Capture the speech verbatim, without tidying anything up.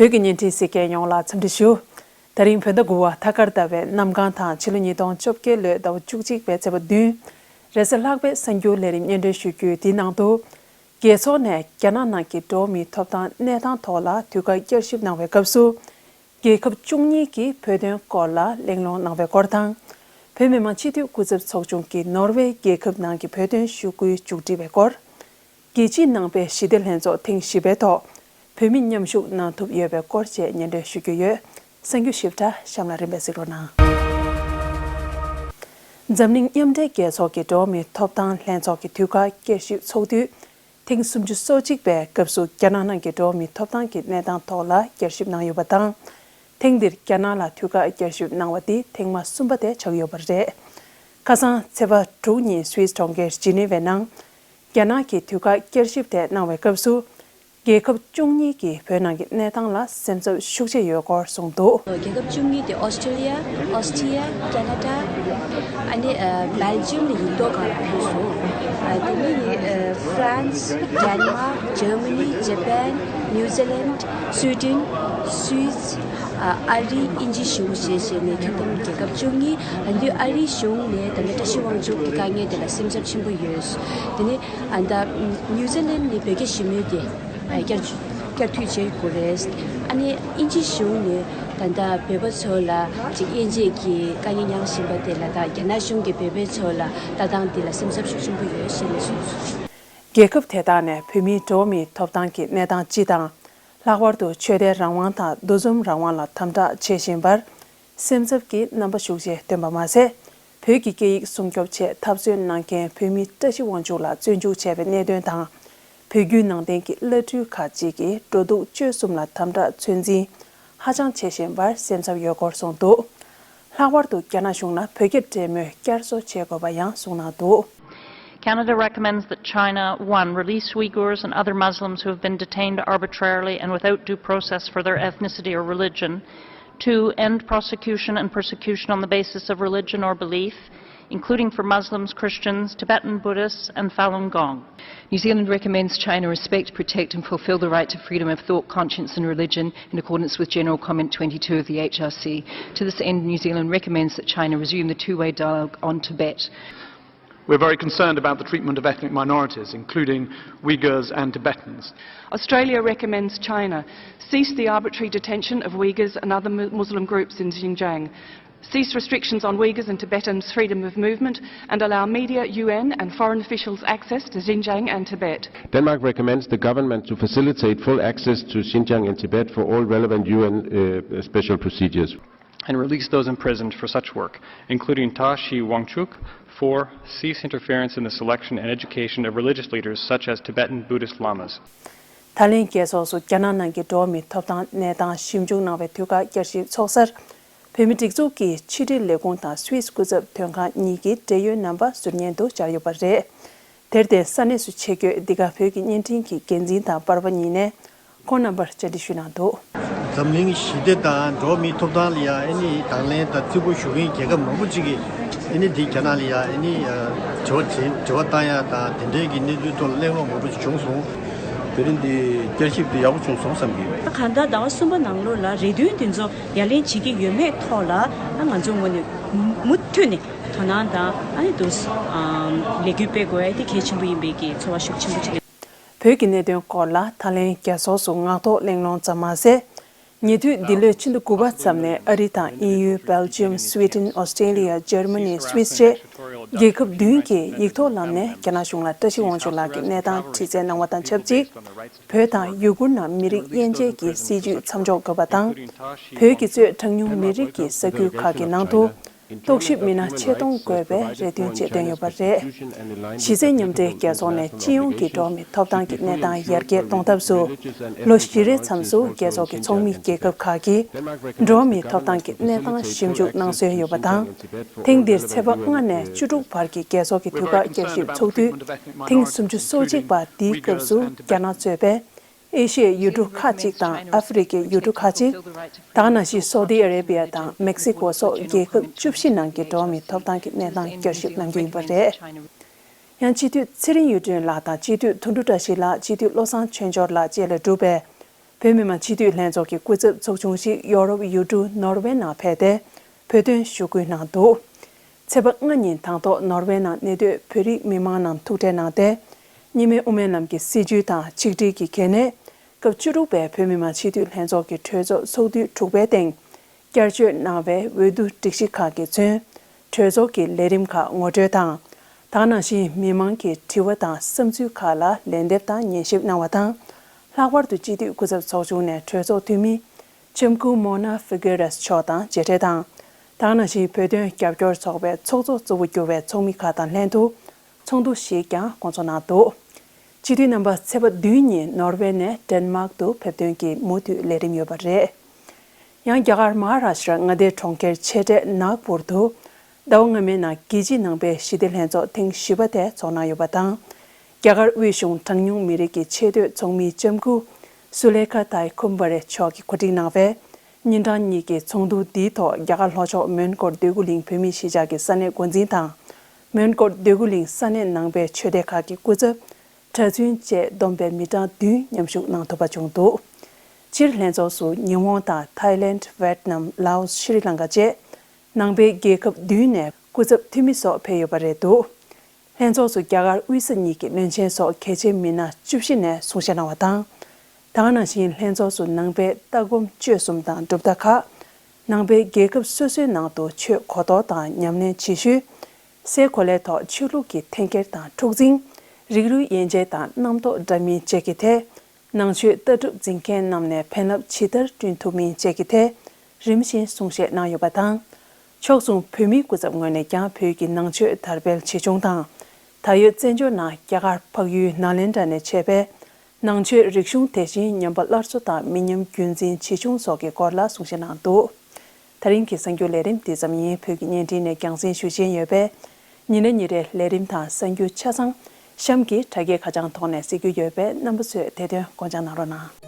བོད་ཀྱི་བརྙན་འཕྲིན་གཟིགས་མཁན་ཡོངས་ལ་འཚམས་འདྲི་ཞུ། ད་རིང་བོད་ཟླ་དགུ་བ་ཐ་སྐར་ཟླ་བའི་གནམ་གང་དང་ཕྱི་ལོ་ཉིས་སྟོང་བཅོ་བརྒྱད་ལོའི་ཟླ་བ་བཅུ་གཅིག་པའི་ཚེས་པ་བདུན། རེས་གཟའ་ལྷག་པའི་གསར་འགྱུར་ལས་རིམ་སྙན་སྒྲོན་ཞུ་རྒྱུའི་དེའི་ནང་དུ། རྒྱལ་ཚོགས་ནས་རྒྱ་ནག་ནང་གི་འགྲོ་བ་མིའི་ཐོབ་ཐང་གནས་སྟངས་ཐོག་ལ་དུས་བཀག་བསྐྱར་ཞིབ་གནང་བའི་སྐབས་སུ། རྒྱལ་ཁབ་བཅུ་གཉིས་ཀྱིས་བོད་དོན་སྐོར་ལ་གླེང་སློང་གནང་བའི་སྐོར་དང་། བོད་མི་མང་སྤྱི་འཐུས་སྐུ་ཚབ་ཚོགས་ཆུང་གིས་ནོར་ཝེ་རྒྱལ་ཁབ་ནང་གི་བོད་དོན་ཞུ་སྐུལ་མཇུག་སྒྲིལ་བའི་སྐོར། རྒྱལ་སྤྱིའི་ནང་པའི་ཞི་བདེ་ལྷན་ཚོགས་ཐེངས་བཞི་པའི་ཐོག་བོད་མི་མཉམ་ཞུགས་གནང་ཐུབ་ཡོད་པའི་སྐོར་བཅས་སྙན་སྒྲོན་ཞུ་རྒྱུ་ཡོད། གསར་འགྱུར་ཞིབ་ཕྲ་གཤམ་ལ་རིམ་པས་གཟིགས་རོགས་གནང་། འཛམ་གླིང་མཉམ་འབྲེལ་རྒྱལ་ཚོགས་ཀྱི་འགྲོ་བ་མིའི་ཐོབ་ཐང་ལྷན་ཚོགས་ཀྱི་དུས་བཀག་བསྐྱར་ཞིབ་ཚོགས་དུས་ཐེངས་སུམ་ཅུ་སོ་གཅིག་པའི་སྐབས་སུ་རྒྱ་ནག་ནང་གི་འགྲོ་བ་མིའི་ཐོབ་ཐང་གི་གནས་སྟངས་ཐོག་ལ་བསྐྱར་ཞིབ་གནང་ཡོད་པ་དང་། ཐེངས་འདིར་རྒྱ་ནག་ལ་དུས་བཀག་བསྐྱར་ཞིབ་གནང་བ་འདི་ཐེངས་མ་གསུམ་པ་དེ་ཆགས་ཡོད་པ་རེད། ཁ་སང་ཚེས་པ་དྲུག་ཉིན་སུད་སི་གྲོང་ཁྱེར་ཇི་ནི་ཝའི་ནང་། རྒྱ་ནག་གིས་དུས་བཀག་བསྐྱར་ཞིབ་དེ་གནང་བའི་སྐབས་སུ། རྒྱལ་ཁབ་བཅུ་གཉིས་ཀྱིས་བོད་ནང་གི་གནས་སྟངས་ལ་སེམས་འཚབ་ཤུགས་ཆེ་ཡོད་སྐོར་གསུངས་འདུག། རྒྱལ་ཁབ་བཅུ་གཉིས་དེ་ཨོ་སི་ཀྲི་ལི་ཡ། ཨོ་སི་ཀྲི་ཡ། ཁེ་ན་ཌ། ཨ་ནི་ཨ་སྦེལ་ཇམ་ནས་ཡིག་ཐོག་སྒང་ལ་ཕུལ་སོང་། ཨ་དེ་ནས་ནི་ཨ་ཧྥ་རན་སི། ཌེན་མཱག། ཇར་མ་ནི། ཇ་པན། ནིའུ་ཛི་ལན། སུའི་ཌེན། སུད་སི། ཨ་ཨ་རི། དབྱིན་ཇི་གཞུང་བཅས་བྱས་ནས་ཁྱོན་བསྡོམས་རྒྱལ་ཁབ་བཅུ་གཉིས། ཨ་འདི་ཨ་རི་གཞུང་ནས་ད་ལྟ་བཀྲ་ཤིས་དབང་ཕྱུག་གི་དཀའ་ངལ་དེ་ལ་སེམས་འཚབ་ཆེན་པོ་ཡོད། དེ་ནས་ཨ་ད་ནིའུ་ཛི་ལན་ནས་བོད་རྒྱ་ཞི་མོལ་དེ་བསྐྱར་བསྐྱར་མཐུད་བྱེད་དགོས་རེད། ཨ་ནི་དབྱིན་ཇི་གཞུང་ནས་ད་ལྟ་བོད་པ་ཚོ་ལ་ཅིག་དབྱེ་འབྱེད་ཀྱི་དཀའ་ངལ་མྱངས་བཞིན་པ་དེ་ལ་ད་རྒྱ་ནག་གཞུང་གིས་བོད་པ་ཚོ་ལ་ལྟ་སྟངས་དེ་ལ་སེམས་འཚབ་ཤུགས་ཆེན་པོ་ཡོད་ཞེས་ནས་གསུངས་སོང་། རྒྱལ་ཁབ་དེ་དག་ནས་བོད་མིའི་འགྲོ་བ་མིའི་ཐོབ་ཐང་གི་གནས་སྟངས་སྤྱི་དང་། ལྷག་པར་དུ་ཆོས་དད་རང་དབང་དང་འདུ་འཛོམས་རང་དབང་ལ་དམ་དྲག་བྱེད་བཞིན་པར། སེམས་འཚབ་ཀྱི་རྣམ་པ་ཤུགས་ཆེ་བཏོན་པ་མ་ཟད། བོད་ཀྱི་སྐད་ཡིག་སྲུང་སྐྱོབ་ཆེད་འཐབ་རྩོད་གནང་མཁན་བོད་མི་བཀྲ་ཤིས་དབང་ཕྱུག་ལ་བཙོན་འཇུག་བྱས་པའི་གནད་དོན་དང་། བོད་བརྒྱུད་ནང་བསྟན་གྱི་བླ་སྤྲུལ་ཁག་ཅིག་གིས་འགྲོ་འདུག་སྤྱོད་གསུམ་ལ་དམ་དྲག་ཚོད་འཛིན་ཧ་ཅང་བྱེད་བཞིན་པར་སེམས་འཚབ་ཡོད་སྐོར་གསུངས་འདུག། ལྷག་པར་དུ་རྒྱ་ནག་གཞུང་ལ་བོད་རྒྱ་འབྲེལ་མོལ་བསྐྱར་གསོ་བྱེད་དགོས་པ་ཡང་གསུངས་གནང་འདུག། Canada recommends that China, one, release Uyghurs and other Muslims who have been detained arbitrarily and without due process for their ethnicity or religion, two, end prosecution and persecution on the basis of religion or belief, including for Muslims, Christians, Tibetan Buddhists, and Falun Gong. New Zealand recommends China respect, protect, and fulfil the right to freedom of thought, conscience, and religion in accordance with General Comment twenty-two of the H R C. To this end, New Zealand recommends that China resume the two-way dialogue on Tibet. We're very concerned about the treatment of ethnic minorities, including Uyghurs and Tibetans. Australia recommends China cease the arbitrary detention of Uyghurs and other Mu-, Muslim groups in Xinjiang, cease restrictions on Uyghurs and Tibetans' freedom of movement, and allow media, U N and foreign officials access to Xinjiang and Tibet. Denmark recommends the government to facilitate full access to Xinjiang and Tibet for all relevant U N, uh, special procedures. And release those imprisoned for such work, including Tashi Wangchuk, four, cease interference in the selection and education of religious leaders such as Tibetan Buddhist lamas. ད་ལན་རྒྱལ་ཚོགས་སུ་རྒྱ་ནག་ནང་གི་འགྲོ་བ་མིའི་ཐོབ་ཐང་གནས་སྟངས་ཞིབ་འཇུག་གནང་བའི་དུས་བཀག་བསྐྱར་ཞིབ་ཚོགས་སར། བོད་མིའི་སྒྲིག་འཛུགས་ཀྱི་ཕྱི་དྲིལ་ལས་ཁུངས་དང་སུད་སི་སྐུ་ཚབ་དོན་ཁང་གཉིས་ཀྱི་འབྲེལ་ཡོད་རྣམ་པ་ཟུར་ཉན་དུ་བཅར་ཡོད་པ་རེད། དེར་བརྟེན་ས་གནས་སུ་ཆེད་བསྐྱོད་འདི་ག་བོད་ཀྱི་བརྙན་འཕྲིན་གྱི་འགན་འཛིན་དང་པར་པ་གཉིས་ནས་ཁོང་རྣམ་པར་བཅར་འདྲི་ཞུས་གནང་འདུག། འཛམ་གླིང་ཞི་བདེ་དང་འགྲོ་བ་མིའི་ཐོབ་ཐང་ལ་ཡང་ཨ་ནི་དང་ལེན་དང་བརྩི་བཀུར་ཞུ་མཁན་རྒྱལ་ཁབ་མང་པོ་ཅིག་གིས་ཨ་ནི་འདི་རྒྱ་ནག་ལ་ཡང་ཨ་ནི་དྲི་བ་དྲི་དྲི་བ་བཏང་ཡ་དང་དེ་འདྲའི་གི་གནས་ཚུལ་ཐོག་ལ་གླེང་སློང་མང་པོ་ཞིག་བྱུང་སོང་། དེ་རིང་འདི་བསྐྱར་ཞིབ་འདི་ཡག་པོ་བྱུང་སོང་བསམ་གྱི་ཡོད། གང་ལྟར་ཟླ་བ་གསུམ་པ་ནང་ལོགས་ལ་རེ་འདུན་འདི་ཚོ་ཡ་ལན་བྱེད་ཀྱི་ཡོད་མེད་ཐོག་ལ་ང་ཚོ་ངོས་ནས་མུ་མུ་མཐུད་ནས། དོ་སྣང་དང་ཨ་ནི་འདུག་ཨམ་ལས་འགུལ་སྤེལ་དགོས་ཨ་དེ་གལ་ཆེན་པོ་ཡིན་པའི་གི་ཚོར་བ་ཤུགས་ཆེན་པོ་ཅིག་ཡོད། བོད་ཀྱི་གནད་དོན་སྐོར་ལ་ད་ལན་རྒྱལ་ཚོགས་སུ་ངག་ཐོག་གླེང་སློང་ཙམ་མ་ཟད། ཉེ་དུས་འདི་ལོའི་ཕྱི་ཟླ་དགུ་པ་ཙམ་ནས་ཨ་རི་དང་དབྱིན་ཡུལ། སྦེལ་ཇམ། སུའེ་ཏན། ཨོ་སི་ཀྲེ་ལི་ཡ། འཇར་མ་ནི། སུད་སི་བཅས་རྒྱལ་ཁབ་བདུན་གྱིས་ཡིག་ཐོག་ལམ་ནས་རྒྱ་ནག་གཞུང་ལ་བཀྲ་ཤིས་དབང་ཕྱུག་ལགས་ཀྱི་གནས་སྟངས་དྲི་རྩད་གནང་བ་དང་ཆབས་ཅིག་བོད་དང་ཡུ་གུར་ནང་མི་རིགས་དབྱེ་འབྱེད་ཀྱི་སྲིད་བྱུས་མཚམས་འཇོག་དགོས་པ་དང་། བོད་ཀྱིས་གཙོས་གྲངས་ཉུང་མི་རིགས་ཀྱི་ས་ཁུལ་ཁག་གི་ནང་དུ། གཏོགས་གཤིས་མི་སྣ་ཆེད་གཏོང་དགོས་པའི་རེ་འདུན་བཅས་བཏོན་ཡོད་པ་རེད། གཞི་རྩའི་མཉམ་འབྲེལ་རྒྱལ་ཚོགས་ནས་སྤྱི་ཡོངས་ཀྱི་འགྲོ་བ་མིའི་ཐོབ་ཐང་གི་གནས་སྟངས་ཡར་རྒྱས་གཏོང་ཐབས་སུ། ལོ་བཞི་རེའི་མཚམས་སུ་རྒྱལ་ཚོགས་ཀྱི་ཚོགས་མི་རྒྱལ་ཁབ་ཁག་གིས་འགྲོ་བ་མིའི་ཐོབ་ཐང་གི་གནས་སྟངས་ཞིབ་འཇུག་གནང་སྲོལ་ཡོད་པ་དང་། ཐེངས་འདིར་ཚེས་པ་ལྔ་ནས་བཅུ་དྲུག་བར་གྱི་རྒྱལ་ཚོགས་ཀྱི་དུས་བཀག་བསྐྱར་ཞིབ་ཚོགས་དུས་ཐེངས་སུམ་ཅུ་སོ་གཅིག་པ་འདིའི་སྐབས་སུ་རྒྱ་ནག་གཙོས་པའི། ཨེ་ཤི་ཡའི་ཡུལ་གྲུ་ཁག་ཅིག་དང་ཨ་ཧྥེ་རི་ཁའི་ཡུལ་གྲུ་ཁག་ཅིག་ད་ག་ནང་བཞིན་སོ་ཏི་ཨ་རེ་བི་ཡ་དང་མེག་སི་ཀོ་སོགས་རྒྱལ་ཁབ་བཅུ་བཞི་ནང་གི་འགྲོ་བ་མིའི་ཐོབ་ཐང་གི་གནས་སྟངས་བསྐྱར་ཞིབ་གནང་རྒྱུ་ཡིན་པ་རེད། ཡང་སྤྱི་འཐུས་ཚེ་རིང་གཡུ་སྒྲོན་ལགས་དང་སྤྱི་འཐུས་དོན་གྲུབ་བཀྲ་ཤིས་ལགས། སྤྱི་འཐུས་བློ་བཟང་ཆོས་འབྱོར་ལགས་བཅས་ལས་གྲུབ་པའི་ བོད་མི་མང་སྤྱི་འཐུས་ལྷན་ཚོགས་ཀྱི་སྐུ་ཚབ་ཚོགས་ཆུང་ཞིག་ཡོ་རོབ་ཡུལ་གྲུ་ནོར་ཝེ་ནང་ཕེབས་ཏེ་བོད་དོན་ཞུ་སྐུལ་གནང་འདུག་ཚེས་པ་ལྔ་ཉིན་དང་ཐོག་ནོར་ཝེ་ནང་གནས་སྡོད་བོད་རིགས་མི་མང་རྣམས་ཐུག་འཕྲད་གནང་སྟེ། གཉིས་སྨན་དབུ་མའི་ལམ་གྱི་སྲིད་བྱུས་དང་ཆིག་སྒྲིལ་གྱི་གལ་གནད། སྐབས་བཅུ་དྲུག་པའི་བོད་མི་མང་སྤྱི་འཐུས་ལྷན་ཚོགས་ཀྱི་གྲོས་ཚོགས་ཚོགས་དུས་དྲུག་པའི་སྟེང་བསྐྱར་བཅོས་གནང་བའི་འོས་བསྡུ་སྒྲིག་གཞི་ཁག་གིས་མཚོན། གྲོས་ཚོགས་ཀྱི་ལས་རིམ་ཁག་ངོ་སྤྲོད་དང་། དེ་ག་ནང་བཞིན་མི་མང་གི་དྲི་བ་དང་བསམ་ཚུལ་ཁག་ལ་ལན་འདེབས་དང་ཉན་ཞིབ་གནང་བ་དང་། ལྷག་པར་དུ་སྤྱི་འཐུས་སྐུ་ཚབ་ཚོགས་ཆུང་ནས་གྲོས་ཚོགས་འཐུས་མི་ལྕམ་སྐུ་མོ་ན་ཧྥི་གེ་རེས་མཆོག་དང་མཇལ་འཕྲད་དང་། དེ་ག་ནང་བཞིན་བོད་དོན་རྒྱབ་སྐྱོར་ཚོགས་པའི་ཚོགས་གཙོ་གཙོ་བོ་གྱུར་བའི་ཚོགས་མི་ཁག་དང་ལྷན་དུ་ཚོགས་འདུ་ཞིག་ཀྱང་བསྐོང་ཚོགས་གནང་འདུག་སྤྱི་འཐུས་རྣམ་པ་ཚེས་པ་བདུན་ཉིན་ནོར་ཝེ་ནས་ཌེན་མཱག་ཏུ་ཕེབས་ཐོན་གྱི་མུ་མཐུད་ལས་རིམ་ཡོད་པ་རེད། ཡང་རྒྱ་གར་མ་ཧ་རཱ་ཤྲ་མངའ་སྡེའི་གྲོང་ཁྱེར་ཆེ་གྲས་ནཱག་པུར་དུ་ཟླ་བ་སྔ་མའི་ནང་རྒྱལ་སྤྱིའི་ནང་པའི་ཞི་བདེ་ལྷན་ཚོགས་ཐེངས་བཞི་པ་དེ་ཚོགས་གནང་ཡོད་པ་དང་། རྒྱ་གར་དབུས་གཞུང་གྲངས་ཉུང་མི་རིགས་ཀྱི་ཆེས་མཐོའི་ཚོགས་མི་ལྕམ་སྐུ་སུ་ལེ་ཁ་ཏཱའི་ཁུམ་བྷ་རེ་མཆོག་གིས་གོ་སྒྲིག་གནང་བའི་ཉིན་གྲངས་གཉིས་ཀྱི་ཚོགས་འདུ་འདིའི་ཐོག་རྒྱ་གར་ལྷོ་ཕྱོགས་མོན་གྷོ་འདོད་རྒུ་གླིང་བོད་མིའི་གཞིས་ཆགས་ཀྱི་ས་གནས་འགོ་འཛིན་དང་། མོན་གྷོ་འདོད་རྒུ་གླིང་ས་གནས་ནང་པའི་ཆོས་སྡེ་ཁག་གི་སྐུ་ཚབ། གྲྭ་བཙུན་བཅས་བསྡོམས་པའི་མི་གྲངས་བདུན་མཉམ་ཞུགས་གནང་ཐུབ་པ་བྱུང་འདུག་སྤྱིར་ལྷན་ཚོགས་སུ་ཉི་ཧོང་དང་ཐའི་ལེནྜ། ཝེཊ་ནམ། ལའོ། ཤྲི་ལང་ཀ་བཅས་ནང་པའི་རྒྱལ་ཁབ་བདུན་ནས་སྐུ་ཚབ་འཐུས་མི་སོགས་ཕེབས་ཡོད་པ་རེད་འདུག་ལྷན་ཚོགས་སུ་རྒྱ་གར་དབུས་ས་གཉིས་ཀྱི་བློན་ཆེན་སོགས་གལ་ཆེའི་མི་སྣ་བཅུ་བཞི་ནས་གསུང་བཤད་གནང་བ་དང་། ད་ག་ནང་བཞིན་ལྷན་ཚོགས་སུ་ནང་པའི་ལྟ་སྒོམ་སྤྱོད་གསུམ་དང་གྲུབ་མཐའ་ཁག་ནང་པའི་རྒྱལ་ཁབ་སོ་སོའི་ནང་དུ་ཆོས་གོ་རྟོགས་དང་ཉམས་ལེན་བྱེད་ཤུལ། སའི་གོ་ལའི་ཐོག་ཆོས་ལུགས་ཀྱི་འཐེན་འཁྱེར་དང་འཁྲུག་འཛིང་། རིགས་རུས་དབྱེ་འབྱེད་དང་རྣམ་རྟོག་འདྲ་མིན་བཅས་ཀྱི་ཐད། ནང་ཆོས་ལྟ་གྲུབ་འཛིན་མཁན་རྣམས་ནས་ཕན་རླབས་ཇི་ལྟར་བསྐྲུན་ཐུབ་མིན་བཅས་ཀྱི་ཐད་རིམ་བཞིན་གསུང་བཤད་གནང་ཡོད་པ་དང་། ཕྱོགས་མཚུངས་བོད་མིའི་སྐུ་ཚབ་ངོས་ནས་ཀྱང་བོད་ཀྱི་ནང་ཆོས་དར་སྤེལ་ཇི་བྱུང་དང་། ད་ཡོད་བཙན་བྱོལ་ནང་རྒྱ་གར་འཕགས་ཡུལ་ནཱ་ལེནྡྲ་ནས་མཆེད་པའི་ནང་ཆོས་རིག་གཞུང་དེ་བཞིན་ཉམས་པ་སླར་གསོ་དང་མི་ཉམས་རྒྱུན་འཛིན་ཇི་བྱུང་སོགས་ཀྱི་སྐོར་ལ་གསུང་བཤད་གནང་འདུག་ད་རིང་གི་གསར་འགྱུར་ལས་རིམ་འདི་ཙམ་ཡིན། བོད་ཀྱི་བརྙན་འཕྲིན་ནས་རྒྱང་སྲིང་ཞུ་བཞིན་ཡོད་པས། ཉིན་རེ་ཉིན་རེའི་ལས་རིམ་དང་གསར་འགྱུར་ཆ་ཚང་གཤམ་གྱི་དྲ་རྒྱའི་ཁ་བྱང་ཐོག་ནས་གཟིགས་རྒྱུ་ཡོད་པས་རྣམ་པ་ཚོས་དེ་དོན་སྐོང་སྦྱང་གནང་རོགས་གནང་།